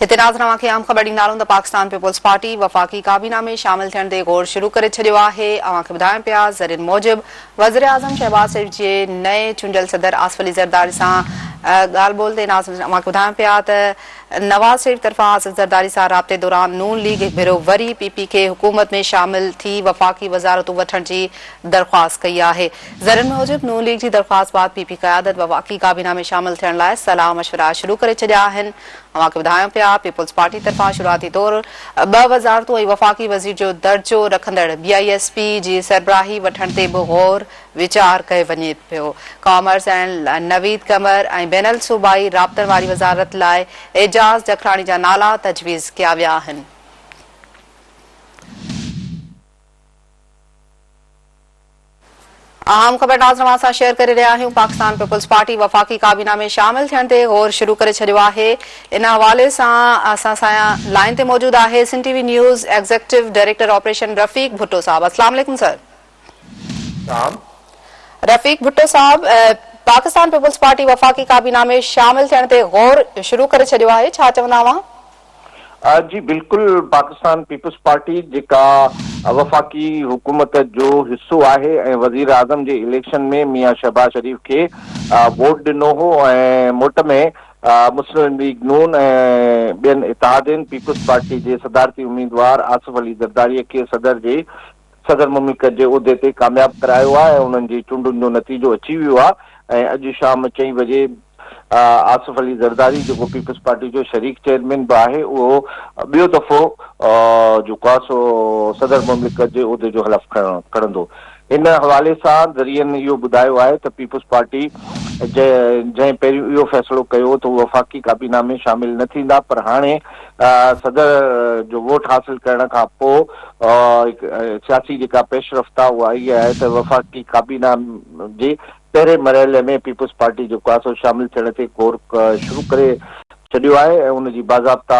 هتي ناظرين اوهان کي اهم خبر ڏيندا هلون ته پاڪستان پيپلز پارٽي وفاقي ڪابينا ۾ شامل ٿيڻ تي غور شروع ڪري ڇڏيو آهي. اوهان کي ٻڌايون پيا ذريعن موجب وزيراعظم شهباز شريف جي نئين چونڊيل صدر آصف علي زرداري سان ڳالهه ٻولهه تي ناظرين اوهان کي ٻڌايون پيا ته نواز شريف طرفان آصف زرداري سان رابطي دوران نون ليگ هڪ ڀيرو وري پي پي کي حڪومت ۾ شامل ٿي وفاقي وزارتون وٺڻ جي درخواست ڪئي آهي. ذريعن موجب نون ليگ جي درخواست بعد پي پي قيادت وفاقي ڪابينا ۾ شامل ٿيڻ لاء صلاح مشورا شروع ڪري ڇڏيا آهن. اوهان کي ٻڌايون پيا پيپلز پارٽي طرفان شروعاتي طور ٻه وزارتون ۽ وفاقي وزير جو درجو رکندڙ بي I S P جي سربراهي وٺڻ تي به غور ويچار ڪيو وڃي پيو. ڪامرس اينڊ نويد قمر ۽ بين الصوبائي رابطن واري وزارت لاء اعجاز جکراڻي جا نالا تجويز ڪيا ويا آهن. اهم خبر ناظرين اوهان سان شيئر ڪري رهيا آهيون پاڪستان پيپلز پارٽي وفاقي ڪابينا ۾ شامل ٿيڻ تي غور شروع ڪري ڇڏيو آهي ان حوالي سان اسان سان لائين تي موجود آهي Sindh T V news executive director operation Rafiq Bhutto صاحب السلام عليڪم سر. سلام. رفيق ڀٽو صاحب پاڪستان پيپلز پارٽي وفاقي ڪابينا ۾ شامل ٿيڻ تي غور شروع ڪري ڇڏيو آهي ڇا چوندا اوهان؟ جي بلڪل پاڪستان پيپلز پارٽي جيڪا وفاقي حڪومت جو حصو آهي ۽ وزيراعظم جي اليڪشن ۾ ميان شهباز شريف کي ووٽ ڏنو هو ۽ موٽ ۾ مسلم ليگ نون ۽ ٻين اتحادين پيپلز پارٽي جي صدارتي اميدوار آصف علي زرداري کي صدر جي صدر مملڪت جي عهدي تي ڪامياب ڪرايو آهي ۽ انهن جي چونڊن جو نتيجو اچي ويو آهي ۽ اڄ شام چئين بجي آصف علي زرداري جيڪو پيپلز پارٽي جو شريڪ چيئرمين به آهي اهو ٻيو دفعو جيڪو آهي سو صدر مملڪت جي عهدي جو حلف کڻندو. ان حوالي سان ذريعن اهو ٻڌايو آهي ته پيپلز پارٽي جنهن پهريون اهو فيصلو ڪيو ته هو وفاقي ڪابينا ۾ شامل نه ٿيندا پر هاڻي صدر جو ووٽ حاصل ڪرڻ کان پوء سياسي جيڪا پيش رفت آهي اها اها آهي ته وفاقي ڪابينا جي پهرين مرحلي ۾ پيپلز پارٽي جيڪو آهي سو شامل ٿيڻ تي غور شروع ڪري ڇڏيو آهي ۽ ان جي باضابطا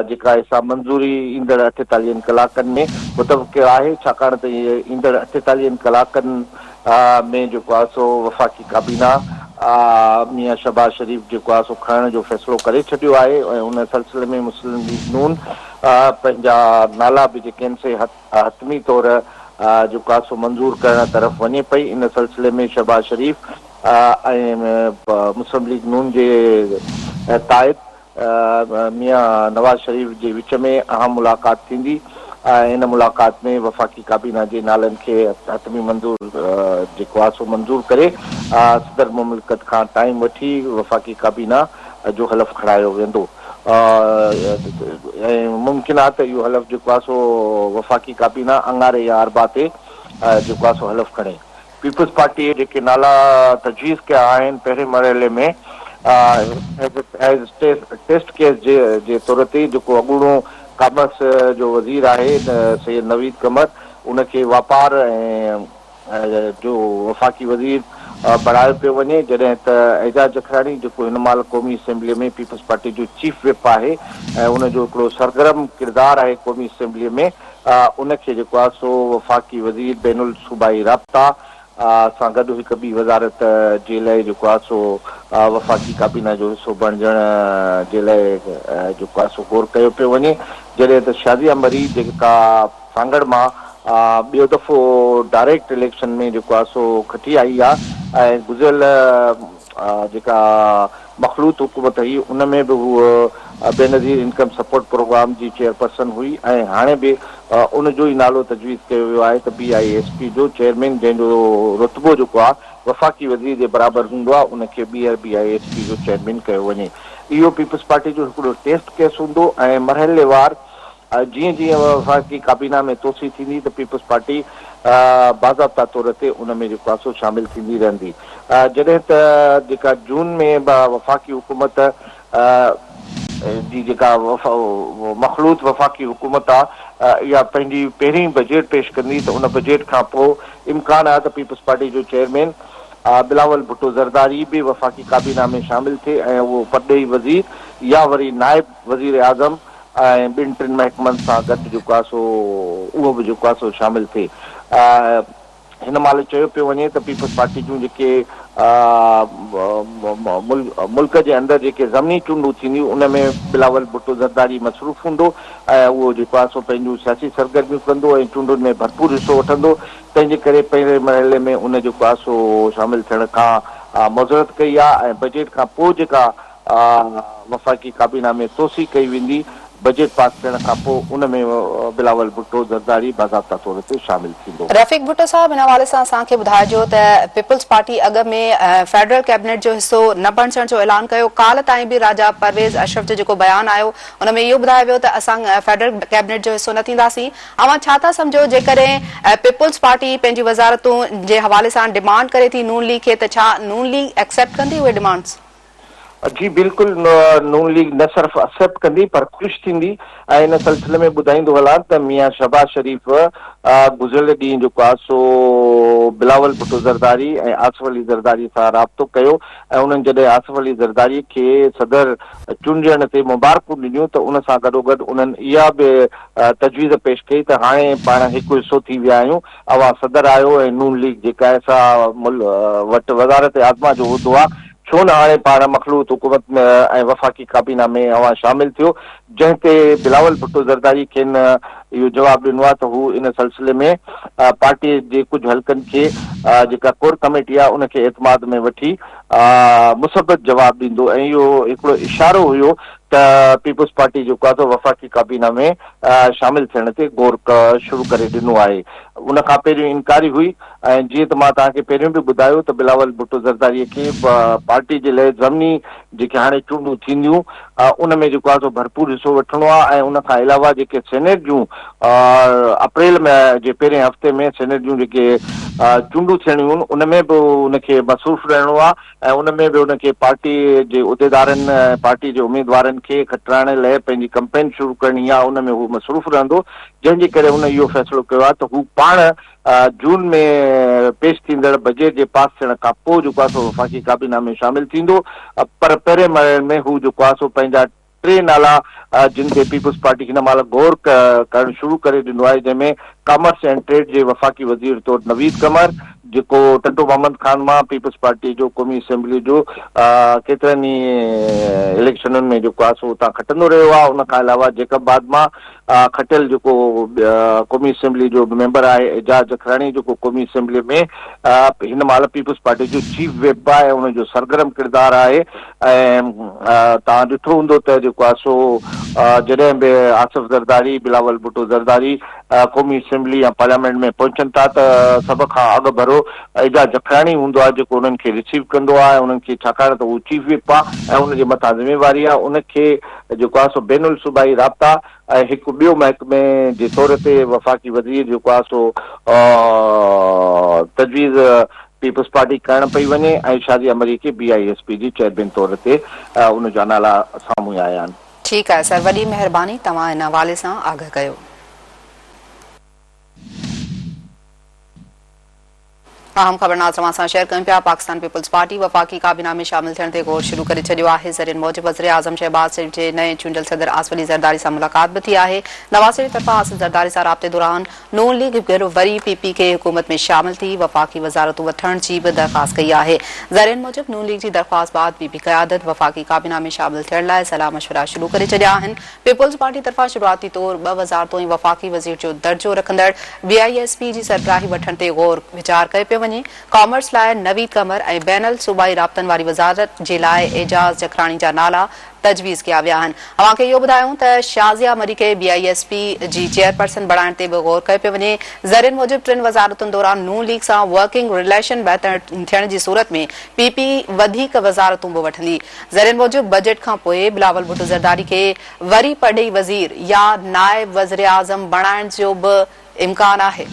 جيڪا آهي سا منظوري ايندڙ اٺيتاليهن ڪلاڪن ۾ متوقع آهي ڇاڪاڻ ته ايندڙ اٺيتاليهن ڪلاڪن ۾ جيڪو آهي سو وفاقي ڪابينا ميان شهباز شريف جيڪو آهي سو کڻڻ جو فيصلو ڪري ڇڏيو آهي ۽ ان سلسلي ۾ مسلم ليگ نون پنهنجا نالا به جيڪي آهن سي حتمي طور جيڪو آهي سو منظور ڪرڻ طرف وڃي پئي ان سلسلي ۾ شهباز شريف ۽ مسلم ليگ نون جي قائد ميان نواز شريف جي وچ ۾ اهم ملاقات ٿيندي ۽ ان ملاقات ۾ وفاقي ڪابينا جي نالن کي حتمي منظور جيڪو آهي سو منظور ڪري صدر مملڪت کان ٽائيم وٺي وفاقي ڪابينا جو حلف کڻايو ويندو ۽ ممڪن آهي ته اهو حلف جيڪو آهي سو وفاقي ڪابينا اڱاري يا اربع تي جيڪو آهي سو حلف کڻي. پيپلز پارٽيء جيڪي نالا تجويز ڪيا آهن پهرين مرحلي ۾ ايز ٽيسٽ ڪيس جي طور تي جيڪو اڳوڻو ڪامرس جو وزير آهي سيد نويد قمر ان کي واپار ۽ جو وفاقي وزير بڻايو پيو وڃي جڏهن ته اعجاز جکراڻي جيڪو هن مهل قومي اسيمبليء ۾ پيپلز پارٽي جو چيف وپ آهي ۽ ان جو هڪڙو سرگرم ڪردار آهي قومي اسيمبليء ۾ ان کي جيڪو آهي سو وفاقي وزير بين الصوبائي رابطا سان گڏ هڪ ٻي وزارت جي لاء جيڪو آهي سو وفاقي ڪابينا جو حصو بڻجڻ جي لاء جيڪو آهي سو غور ڪيو پيو وڃي جڏهن ته شازيه مري جيڪا سانگهڙ مان ٻيو دفعو ڊائريڪٽ اليڪشن ۾ جيڪو آهي سو کٽي آئي آهي ۽ گذريل جيڪا مخلوط حڪومت هئي ان ۾ به هوء بينظير انڪم سپورٽ پروگرام جي چيئرپرسن هئي ۽ هاڻي به ان جو ئي نالو تجويز ڪيو ويو آهي ته بي I S P جو چيئرمين جنهن جو رتبو جيڪو آهي وفاقي وزير جي برابر هوندو آهي ان کي ٻيهر بي I S P جو چيئرمين ڪيو وڃي اهو پيپلز پارٽي جو هڪڙو ٽيسٽ ڪيس هوندو ۽ مرحليوار جيئن جيئن وفاقي ڪابينا ۾ توسيع ٿيندي ته پيپلز پارٽي باضابطا طور تي ان ۾ جيڪو آهي سو شامل ٿيندي رهندي. جڏهن ته جيڪا جون ۾ وفاقي حڪومت جي جيڪا مخلوط وفاقي حڪومت آهي اها پنهنجي پهرين بجيٽ پيش ڪندي ته ان بجيٽ کان پوء امڪان آهي ته پيپلز پارٽي جو چيئرمين بلاول ڀٽو زرداري به وفاقي ڪابينا ۾ شامل ٿئي ۽ اهو پرڏيهي وزير يا وري نائب وزيراعظم ۽ ٻن ٽن محڪمن سان گڏ جيڪو آهي سو اهو به جيڪو آهي سو شامل ٿئي. هن مهل چيو پيو وڃي ته پيپلز پارٽي جون جيڪي ملڪ جي اندر جيڪي ضمني چونڊون ٿينديون ان ۾ بلاول ڀٽو زرداري مصروف هوندو ۽ اهو جيڪو آهي سو پنهنجون سياسي سرگرميون ڪندو ۽ چونڊن ۾ ڀرپور حصو وٺندو تنهن جي ڪري پهرين مرحلي ۾ ان جيڪو آهي سو شامل ٿيڻ کان معذرت ڪئي آهي ۽ بجيٽ کان پوء جيڪا وفاقي ڪابينا ۾ توسيع ڪئي ويندي، بجيٽ پاس ٿيڻ کانپوء ان ۾ بلاول ڀٽو زرداري باضابطا طور تي شامل ٿيندو. رفيق ڀٽو صاحب ان حوالي سان اسان کي ٻڌائجو ته پيپلز پارٽي اڳ ۾ فيڊرل ڪيبنيٽ جو حصو نه بڻجڻ جو اعلان ڪيو، ڪالهه تائين به راجا پرويز اشرف جو جيڪو بيان آيو ان ۾ اهو ٻڌايو ويو ته اسان فيڊرل ڪيبنيٽ جو حصو نه ٿينداسين، اوهان ڇا ٿا سمجهو جيڪڏهن پيپلز پارٽي پنهنجي وزارتون جي حوالي سان ڊمانڊ ڪري ٿي نون ليگ کي ته ڇا نون ليگ ايڪسيپٽ ڪندي اهي ڊمانڊز؟ جي بلڪل نون ليگ نه صرف اڪسيپٽ ڪندي پر خوش ٿيندي ۽ ان سلسلي ۾ ٻڌائيندو هلان ته ميان شهباز شريف گذريل ڏينهن جيڪو آهي سو بلاول ڀٽو زرداري ۽ آصف علي زرداري سان رابطو ڪيو ۽ انهن جڏهن آصف علي زرداري کي صدر چونڊجڻ تي مبارڪون ڏنيون ته ان سان گڏوگڏ انهن اها به تجويز پيش ڪئي ته هاڻي پاڻ هڪ حصو ٿي ويا آهيون اوهان صدر آهيو ۽ نون ليگ جيڪا آهي سا وٽ وزارت اعظميٰ جو عهدو آهي ڇو نه هاڻي پاڻ مخلوط حڪومت ۽ وفاقي ڪابينا ۾ اوهان شامل ٿيو، جنهن تي بلاول ڀٽو زرداري کين اهو جواب ڏنو آهي ته هو ان سلسلي ۾ پارٽي جي ڪجهه حلقن کي جيڪا ڪور ڪميٽي آهي ان کي اعتماد ۾ وٺي مثبت جواب ڏيندو ۽ اهو هڪڙو اشارو هيو ته پيپلز پارٽي جيڪو آهي سو وفاقي ڪابينا ۾ شامل ٿيڻ تي غور شروع ڪري ڏنو آهي. ان کان پهريون انڪاري هئي ۽ جيئن ته مان توهان کي پهريون به ٻڌايو ته بلاول ڀٽو زرداري کي پارٽي جي لئه ضمني جيڪي هاڻي چونڊون ٿينديون ان ۾ جيڪو آهي سو ڀرپور حصو وٺڻو آهي ۽ ان کان علاوه جيڪي سينيٽ جون اپريل ۾ جي پهرين هفتي ۾ سينيٽ جون جيڪي چونڊون ٿيڻيون آهن ان ۾ به ان کي مصروف رهڻو آهي ۽ ان ۾ به ان کي پارٽي جي عهديدارن ۽ پارٽي جي اميدوارن کي کٽرائڻ لئه پنهنجي ڪمپين شروع ڪرڻي آهي ان ۾ هو مصروف رهندو جنهن جي ڪري هن اهو فيصلو ڪيو آهي ته هو پاڻ جون ۾ پيش ٿيندڙ بجيٽ جي پاس ٿيڻ کان پوء جيڪو آهي سو وفاقي ڪابينا ۾ شامل ٿيندو پر پهرين مرحلي ۾ هو جيڪو آهي سو پنهنجا ٽي نالا جن تي پيپلز پارٽي هن مهل غور ڪرڻ شروع ڪري ڏنو آهي جنهن ۾ ڪامرس اينڊ ٽريڊ جي وفاقي وزير طور نويد قمر جيڪو ٽنڊو محمد خان مان پيپلز پارٽي جو قومي اسيمبلي جو ڪيترن ئي اليڪشنن ۾ جيڪو آهي سو اتان کٽندو رهيو آهي ان کان علاوه جيڪب آباد مان کٽيل جيڪو قومي اسيمبلي جو ميمبر آهي اعجاز جکراڻي جيڪو قومي اسيمبلي ۾ هن مهل پيپلز پارٽي جو چيف وپ آهي ۽ ان جو سرگرم ڪردار آهي ۽ توهان ڏٺو هوندو ته جيڪو آهي سو جڏهن به آصف زرداري بلاول ڀٽو زرداري قومي اسيمبلي يا پارليامينٽ ۾ پهچن ٿا ته سڀ کان اڳ ڀرو اعجاز جکراڻي هوندو آهي جيڪو انهن کي رسيو ڪندو آهي انهن کي ڇاڪاڻ ته هو چيف وپ آهي ۽ ان جي مٿان ذميواري آهي ان کي جيڪو آهي سو بين الصوبائي رابطا ۽ هڪ ٻيو محڪمي جي طور تي وفاقي وزير جيڪو آهي سو تجويز پيپلز پارٽي ڪرڻ پئي وڃي ۽ شازيه مري کي بي I S P جي چيئرمين طور تي ان جا نالا سامهون آيا آهن. ٺيڪ آهي سر وڏي مهرباني توهان ان حوالي سان آگهه ڪيو. اهم خبر ناز اوهان سان شيئر ڪيون پيا، پاڪستان پيپلز پارٽي وفاقي ڪابينا ۾ شامل ٿيڻ تي غور شروع ڪري ڇڏيو آهي، ذريعن موجب وزيراعظم شهباز شريف جي نئين چونڊيل صدر آصف علي زرداري سان ملاقات به ٿي آهي، نواز شريف طرفان آصف زرداري سان رابطي دوران نون ليگ هڪ ڀيرو وري پي پي کي حڪومت ۾ شامل ٿي وفاقي وزارتون وٺڻ جي به درخواست ڪئي آهي، ذريعن موجب نون ليگ جي درخواست بعد پي پي قيادت وفاقي ڪابينا ۾ شامل ٿيڻ لاء صلاح مشورا شروع ڪري ڇڏيا آهن، پيپلز پارٽي طرفان شروعاتي طور ٻه وزارتون ۽ وفاقي وزير جو درجو رکندڙ بي I S P جي سربراهي وٺڻ تي غور ويچار ڪيو پيو وڃي. ڪامرس لاء نويد قمر ۽ بين الصوبائي رابطن واري وزارت جي لاء اعجاز جکراڻي جا نالا تجويز ڪيا ويا آهن. اوهان کي اهو ٻڌايون ته شازيه مري کي بي I S P جي چيئرپرسن بڻائڻ تي به غور ڪيو پيو وڃي. ذريعن موجب ٽن وزارتن دوران نون ليگ سان ورڪنگ رليشن بهتر ٿيڻ جي صورت ۾ پي پي وڌيڪ وزارتون به وٺندي. ذريعن موجب بجيٽ کان پوء بلاول ڀٽو زرداري کي وري پرڏيهي وزير يا نائب وزيراعظم بڻائڻ جو به امڪان آهي.